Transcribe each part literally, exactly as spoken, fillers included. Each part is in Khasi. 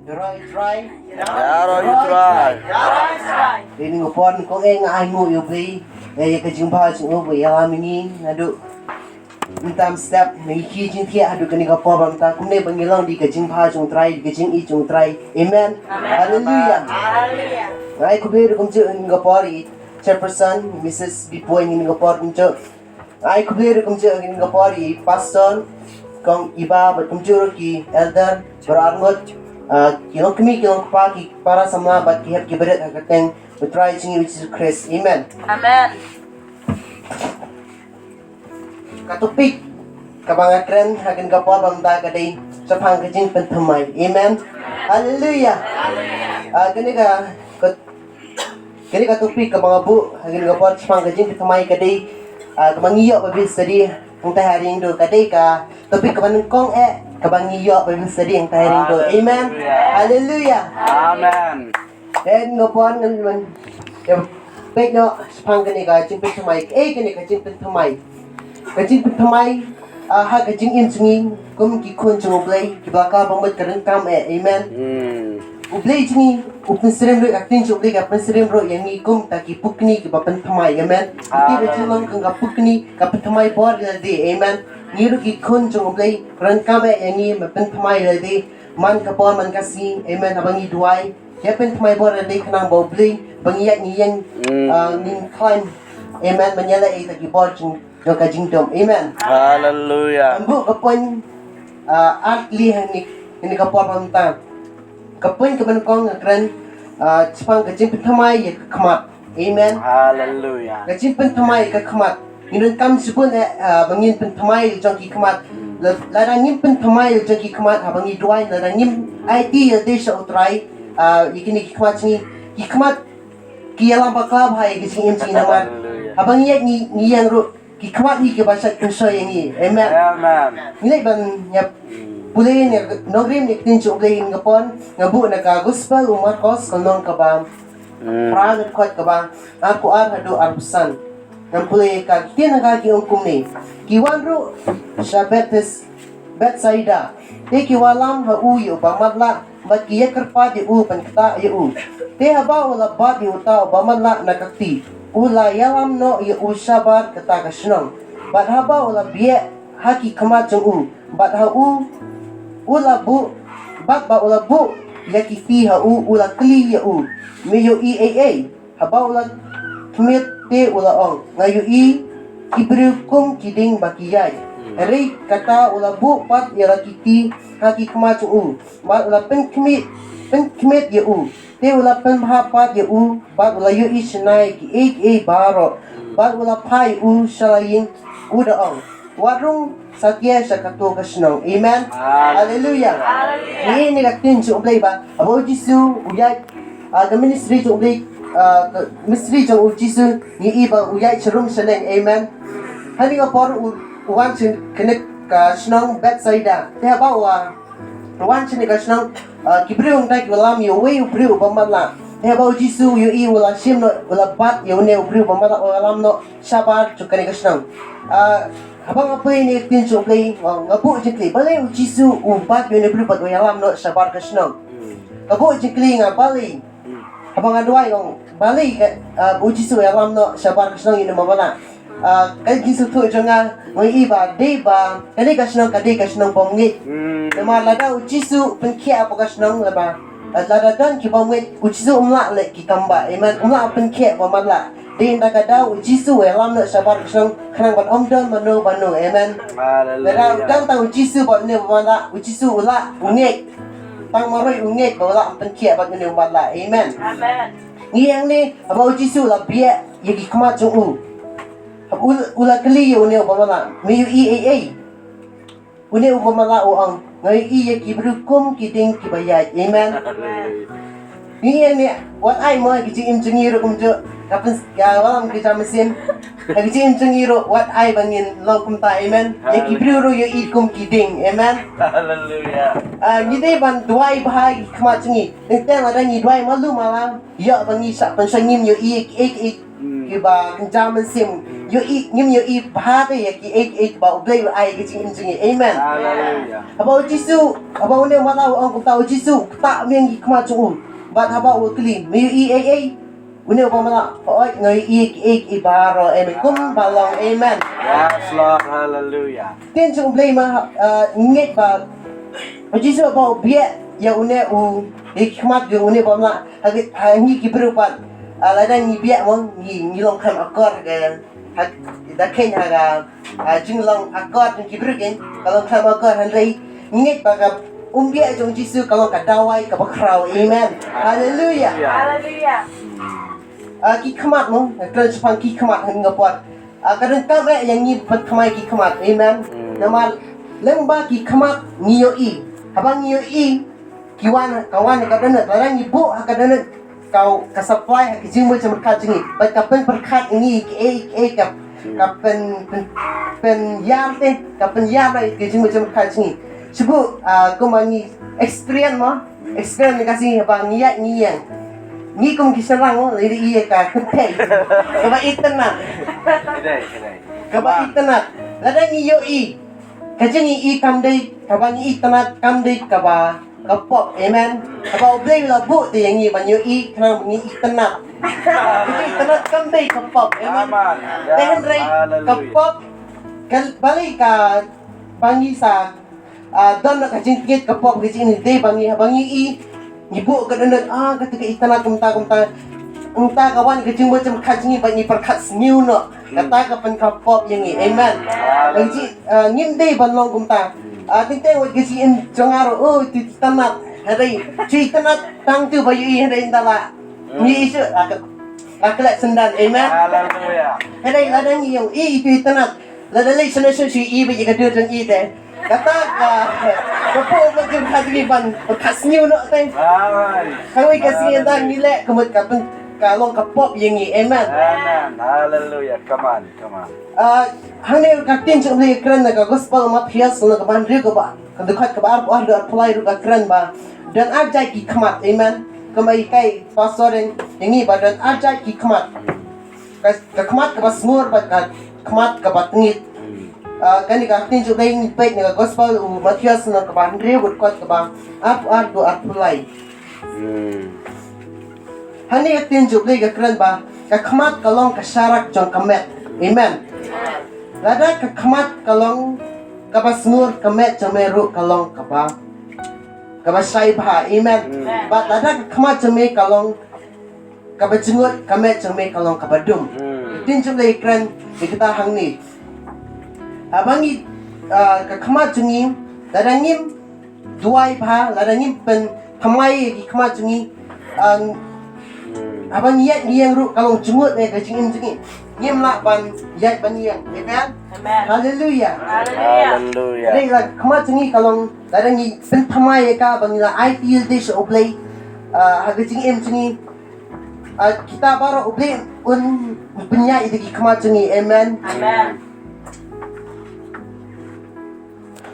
Ïaroh ïa u Trai. Ïaroh ïa u Trai. Dei na ka por kong eh nga ai nguh ïa u Blei. Ïa ka jingbha jong u ba u ïalam ïa ngi naduh mynta step, na ki jingthiah haduh kane ka por ba mynta, kumne ba ngi long dei ka jingbha jong u Trai, dei ka jingïeit jong u Trai. Amen. Haleluya. Nga ai khublei ruh kumjuh ha kane ka por ïa i Chairperson Mrs Bipoi ha kane ka por kumjuh. Ai khublei ruh kumjuh ha kane ka por ïa i Pastor, Kong Iba bad kumjuh ruh ki Elder baroh arngut, ah, ki longkmie ki longkpa, ki para samla bad ki hep ki barit ha ka kyrteng u Trai jong ngi u Jisu Khrist. Amen. Amen. Ka topic kaba nga kren ha kane ka por ba mynta ka dei shaphang ka jingpynthymmai. Amen. Haleluya. Ah, kane ka, ka Kane ka topic kaba nga buh ha kane ka por shaphang ka jingpynthymmai ka dei, ah, kaba ngi ïoh Bible study hangtai ha Ri Lum Dum, ka dei ka topic kaba nyngkong eh kaba ngi ïoh Bible study hangtai ha Ri Lum Dum. Amen. Haleluya. Amen. Te ha kane ka por ngan, ngan ïa peit noh shaphang kane ka jingpynthymmai. Eh, kane ka jingpynthymmai. Ka jingpynthymmai, ah, ha ka jingim jong ngi kum ki khun jong U Blei, kiba la kha ba mut ka ryngkam eh. Amen. Hmm. U Blei jong ngi u pynsyriem ruh, ka ktien jong U Blei ka pynsyriem ruh ïa ngi kum ta ki pukni kiba pynthymmai. Amen. Ki tip ba jingim ka pukni ka pynthymmai bor ïa lade. Amen. Ngi ruh ki khun jong U Blei, ka ryngkam eh ïa ngi ban pynthymmai ïa lade. Man ka por man ka sngi. Amen. Haba ngi duwai, ïa pynthymmai bor ïa lade khnang ba U Blei, ba ngi ïaid ngi ïeng, hmm, ah, ngin climb. Amen. Ban ïaleh ïa kita ki bor jong jong ka jingdum. Amen. Haleluya. Ngan buh ka point, ah, ar tylli ha kane, kane ka por ba mynta. Ka point kaba nyngkong nga kren, ah, shaphang ka jingpynthymmai ïa ka khmat. Amen. Haleluya. Ka jingpynthymmai ïa ka khmat. Ngi donkam shibun eh, ah, ba ngin pynthymmai la jong ki khmat. Hmm. La, lada ngim pynthymmai la jong ki khmat, haba ngi duwai, lada ngim aiti ïa lade sha U Trai, ah, ïa kine ki khmat jong ngi, ki khmat ki ïalam bakla bha ïa ka jingim jong ngi namar. Haleluya. Haba ngi ïaid ngi, ngi ïeng ruh, ki khmat hi kiba shait pynshoi ïa ngi. Amen. Amen. Ngi leit ban ïa pule ne nongrim ne ktien jong U Blei ha kane ka por, nga buh na ka Gospel u Markos, ka lynnong kaba, hmm, phra, dkhot kaba arphew ar haduh arphew san. Ngan pule ka ktien ha ka, ki ong kumne. Ki wan ruh sha Bethsaida. Te ki wallam ha u ïa uba matlah, bad ki ïakyrpad ïa u ban ktah ïa u. Te haba u la bat ïa uta uba matlah na ka kti, u la ïalam noh ïa u shabar kata ka shnong. Bad haba u la bieh ha ki khmat jong u, bad ha u, u la buh, bad ba u la buh ïa ki kti ha u, u la kylli ïa u, me ïohi ei ei? Haba u la khmih te u la ong, nga ïohi ki briew kum ki dieng ba ki ïaid. Hmm. Hynrei kata u la buh pat ïa la ki kti ha ki khmat jong u, bad u la pynkhmih, pynkhmih ïa u. Te u la pynbha pat ïa u, bad u la ïohi shynna kiei kiei baroh. Hmm. Bad u la phah ïa u sha la ïing, u da ong, wat rung satia sha kato ka shnong. Amen. Haleluya. Haleluya. Ngi ïohi na ka ktien jong U Blei ba haba U Jisu u ïaid, ah, ka ministry jong U Blei, ah, ka ministry jong U Jisu, ngi ïohi ba u ïaid sharum shaneng. Amen. Ha kane ka por u, u wan sha kane ka shnong Bethsaida. Te haba u, ah, u wan sha kane ka shnong, ah, ki briew hangta ki wallam ïa uwei u briew uba matlah. Te haba U Jisu u ïohi, u la shim noh, u la bat ïa une u briew uba matlah, u la ïalam noh shabar jong kane ka shnong. Ah, haba nga pule ïa ka ktien jong U Blei, nga, nga buh jingkylli, balei U Jisu u bat ïa une u briew bad u ïalam noh shabar ka shnong? Hmm. Nga buh jingkylli nga, balei? Hmm. Haba nga duwai, nga ong, balei ka, ah, U Jisu u ïalam noh shabar ka shnong ïa une uba matlah? Ah, ka jingsngewthuh jong nga, nga ïohi ba dei ba kane ka shnong ka dei ka shnong bymngeit. Hmm. Namar lada U Jisu u pynkhiah hapoh ka shnong, lada, lada don ki bymngeit, U Jisu um lah leh ki kam ba, amen, um lah pynkhiah ba matlah. Dei ynda ka daw U Jisu u ïalam noh shabar ka shnong khnang ban ym don mano mano. Amen. Haleluya. Lada u don tang U Jisu bad une u matlah, U Jisu u lah, u ngeit. Tang marwei u ngeit ba u lah pynkhiah bad une u matlah. Amen. Amen. Ngi ïohi hangne haba U Jisu u la bieh ïa ki khmat jong u, u, u la kylli ïa une uba matlah, me ïohi ei ei? Une uba matlah u ong, nga ïohi ïa ki briew kum ki dieng kiba ïaid. Amen. Amen. Ngi ïohi hangne, wat ai mo ha ka jingim jong ngi ruh kumjuh, ka pyn, ka wallam ka jam mynsiem. Ha ka jingim jong ngi ruh wat ai ba ngin long kumta. Amen. Ïa ki briew ruh ïohi kum ki dieng. Amen. Haleluya. Ah, ngi dei ban duwai bha ïa ki khmat jong ngi. Teng teng lada ngi duwai malu mala, ïoh ba ngi shah pynshong, ngim ïohi ei ei. Hmm. Kiba kynja mynsiem. Hmm. ïohi, ngim ïohi bha te ïa kiei kiei ba U Blei u ai ka jingim jong ngi. Amen. Haleluya. Haba u Jisu, haba une u mala u ong kumta, u Jisu u ktah biang ki khmat jong u. Bad haba u kylli, me ïohi ei ei? Une u ba mala, hooid nga ïohi kiei kiei baroh. Amen. Kumba long. Amen. Yes, Lord. Haleluya. Ktien jong U Blei ma, uh, ngeit ba u Jisu ba u biah ïa une u, ïa ki khmat jong une u ba mala, ha, ha ngi ki briew pat, uh, lada ngi biah mo, ngi, ngi long khlem akor ha ka, ha, da khein ha ka, uh, jinglong akor jong ki briew kein, ka long khlem akor, hynrei ngi ngeit ba ka umbiah jong u Jisu ka long ka dawai kaba khraw. Amen. Haleluya. Haleluya. Ah, ki khmat mo, nga kren shaphang ki khmat ha kane ka por. Ah, ka donkam eh ïa ngi ban thymmai ki khmat. Amen. Hmm. Namar lyngba ki khmat ngi ïohi. Haba ngi ïohi, ki wan, ka wan ka dohnud. Lada ngi buh ha ka dohnud, ka, ka supply ha ka jingmut jingpyrkhat jong ngi. Bad ka pynpyrkhat ïa ngi kiei kiei ka, ka pyn, pyn, pynïar te, ka pynïar ïa ka jingmut jingpyrkhat jong ngi. Shu buh, ah, kumba ngi experience mo. Experience ka sngi haba ngi ïaid ngi ïeng. Ngi kum ki shynrang mo, lada ïa ka kynthei. Kaba itynnad. Kaba itynnad. Lada ngi ïohi, ka jingïohi kam dei, kaba ngi itynnad kam dei kaba ka pop. Amen. Kaba U Blei u la buh te ïa ngi ban ïohi, khnang ba ngi itynnad. Ka jingitynnad kam dei ka pop. Amen. Amen. Te hynrei ka pop, ka balei ka ba ngi sa Ah, don ka jingtngit ka pop ka jingim, te ba ngi, ba ngi i, ngi buh ka dohnud, ah, kata ka itynnad kumta kumta. Kumta ka wan ka jingmut jingpyrkhat jong ngi ba ngi pyrkhat sniew noh. Kata ka pynka pop ïa ngi. Amen. Haleluya. Ngi, ah, ngim dei ban long kumta. Ah, teng teng wat ka jingim jong nga ruh, oh, tu itynnad. Hynrei tu itynnad tang tu ba ïohi hynrei ynda la ngi i shu, ah, ka, la klet syndon. Amen. Haleluya. Hynrei lada ngi ïohi tu itynnad. Lada leit shano shano shu i beit ïa ka dur jong i te. Kata ka, ka pop ka jingpyrkhat jong ngi ban pyrkhat sniew noh te. Amen. Kawei ka sngi ynda ngi leh ka mut ka pyn, ka long ka pop ïa ngi. Amen. Amen. Haleluya. Come on, come on. Ah, hangne ka ktien jong U Blei ka kren na ka gospel Mathaios na ka ba hynriew kaba, ka dkhot kaba arphew ar haduh arphew lai ruh ka kren ba don ar jait ki khmat. Amen. Kumba i kai pastor ïa ngi ba don ar jait ki khmat. Ka, ka khmat kaba sngur bad ka khmat kaba tngit. Hmm. Ah, kane ka ktien jong U Blei ngi peit na ka gospel u Mathaios na kaba hynriew bad kot kaba arphew ar haduh arphew lai. Hmm. Hangne ka ktien jong U Blei ka kren ba ka khmat ka long ka sharak jong ka met. Amen. Lada ka khmat ka long kaba sngur, ka met jong me ruh ka long kaba, kaba shai bha. Amen. Hmm. Bad lada ka khmat jong me ka long kaba jngut, ka met jong me ka long kaba dum. Hmm. Ktien jong U Blei kren ïa kata hangne. Haba ngi, ah, ka khmat jong ngi, lada ngim duwai bha, lada ngim pynthymmai ïa ki khmat jong ngi, ah, haba ngi ïaid ngi ïeng ruh ka long jngut ïa ka jingim jong ngi. Ngim lah ban ïaid ban ïeng. Amen. Amen. Haleluya. Haleluya. Haleluya. Haleluya. Hynrei la ka khmat jong ngi ka long, lada ngi pynthymmai ïa ka ba ngi la aiti ïa lade sha U Blei, ah, ha ka jingim jong ngi. Ah, kita baroh U Blei un pynïaid ïa ki khmat jong ngi. Amen. Amen.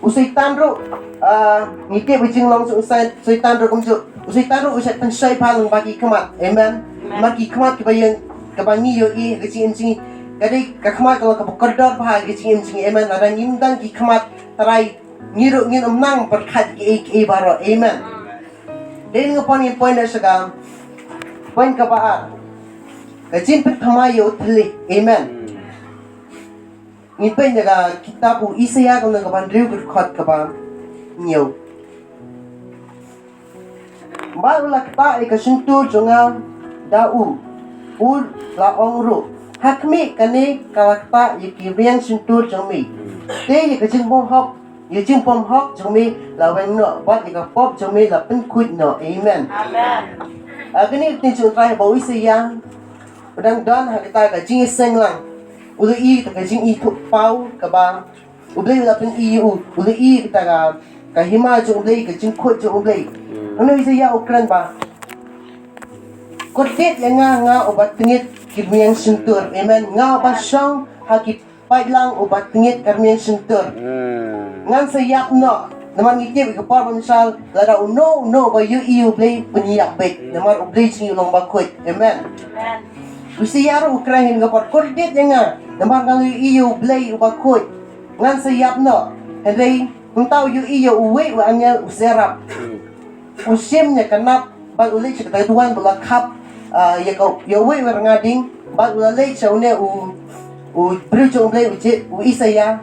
U Soitan ruh, ah, ngi tip ka jinglong jong u Sai-, Soitan ruh kumjuh. U Soitan ruh u shait pynshoi bha lyngba ki khmat. Amen. Amen. Namar ki khmat kiba ïeng, kiba ngi ïohi ha ka jingim jong ngi, ka dei ka khmat ka long kaba kordor bha ha ka jingim jong ngi. Amen. Lada ngim don ki khmat, tharai ngi ruh ngin ym nang pyrkhat kiei kiei baroh. Amen. Dei nga pon, ngin poi na sha ka point kaba ar. Ka jingpynthymmai ïa u thylliej. Amen. Ngi peit na ka kitab u Isaïah ka lynnong kaba hynriew ka dkhot kaba hynñiew. Bad u la ktah ïa ka shyntur jong nga da u. U la ong ruh, ha khmih, kane ka la ktah ïa ki rmiang shyntur jong me. Te ïa ka jingbymhok, ïa jingbymhok jong me la weng noh, bad ïa ka pop jong me la pynkhuid noh. Amen. Amen. Ah, kane ka ktien jong U Trai ba u Isaïah u dang don ha kata ka jingïaseng lang. U la i kata ka jingithuhpaw kaba U Blei u la pyni ïa u, u la i kata ka, ka hima jong U Blei, ka jingkhuid jong U Blei. Hmm. Hangne u Isaïah u kren ba, kordit ïa nga, nga uba tngit ki rmiang shyntur. Amen. Nga uba shong ha ki paidlang uba tngit ka rmiang shyntur. Hmm. Ngan sa ïap noh. Namar ngi tip ïa ka por ba mynshwa lada uno uno uba ïohi ïa U Blei un ïap beit. Hmm. Namar U Blei jong ngi u long uba khuid. Amen. Amen. U Isaïah ruh u kren ha kane ka por, kordit ïa nga. Namar nga la ïohi ïa u Blei uba khuid. Ngan sa ïap noh. Hynrei mynta u ïohi ïa uwei u angel u serap. U shim ïa ka nap bad u leit sha ka duwan ba la khap, ah, ïa ka, ïa uwei u rangading bad u la leit sha une u, u briew jong u Blei u J-, u Isaïah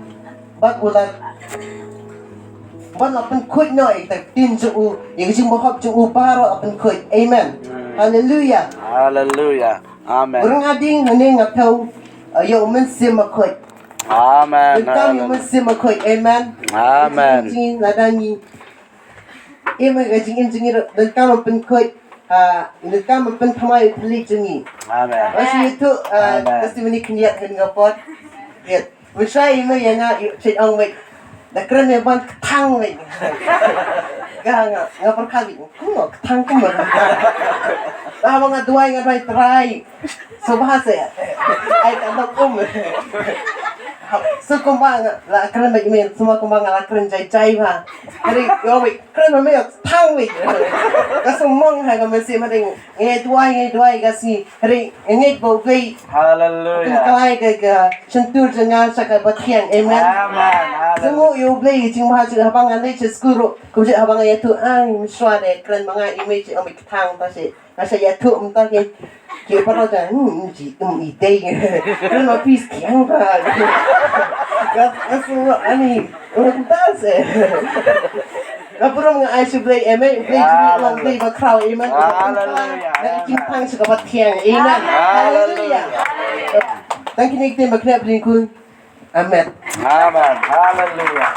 bad u la, bad la pynkhuid noh ïa ka ktien jong u, ïa ka jingbahok jong u baroh la pynkhuid. Amen. Haleluya. Haleluya. Amen. Rangading hangne nga thew, ah, ïa u Mynsiem Bakhuid. Amen. Donkam ïa u Mynsiem Bakhuid. Amen. Amen. Jingim lada ngi im ïa ka jingim jong ngi, donkam ban pynkhuid. Ah, donkam ban pynthymmai ïa u thylliej jong ngi. Amen. Ba shu ïathuh, ah, Amen. testimony khyndiat ha kane ka por. Ïa. Mynshwa i mei ïa nga, i check ong mei. Da kren mei ban kthang mei. Nga, nga, nga pyrkhat mei. Kumno kthang kumno. Ba haba nga duwai, nga duwai Trai. Sngewbha se. Ai ka dok um. So kumba nga la kren mei mei, sngewbha kumba nga la kren jai jai bha. Hynrei ïa mei kren mei mei kthang mei. Ka sngewmong ha ka mynsiem hynrei ngi duwai, ngi duwai ka sngi. Hynrei ngi ba U Blei Haleluya. pynkylla ka, ka shyntur jong nga sha kaba thiang. Amen. Amen. Sngew ïa U Blei ka jingbha jong haba nga leit sha skul ruh. Kumjuh haba nga ïathuh, ai, mynshwa de kren ma nga i mei, i mei kthang ta shi. Nga sa ïathuh mynta ki, ki para jong, hmm, ji, hmm, i dei. Kren ma phi kiang ba. Nga, nga sngew ani, oh, mynta se. Nga burom nga ai sha U Blei, amen. U Blei jong ngi u long U Blei ba khraw, amen. Haleluya. Ngi kynthang sha kaba thiang, amen. Haleluya. Tang kine ki ktien ba kynnoh bad lyngkhuh. Amen. Amen. Haleluya.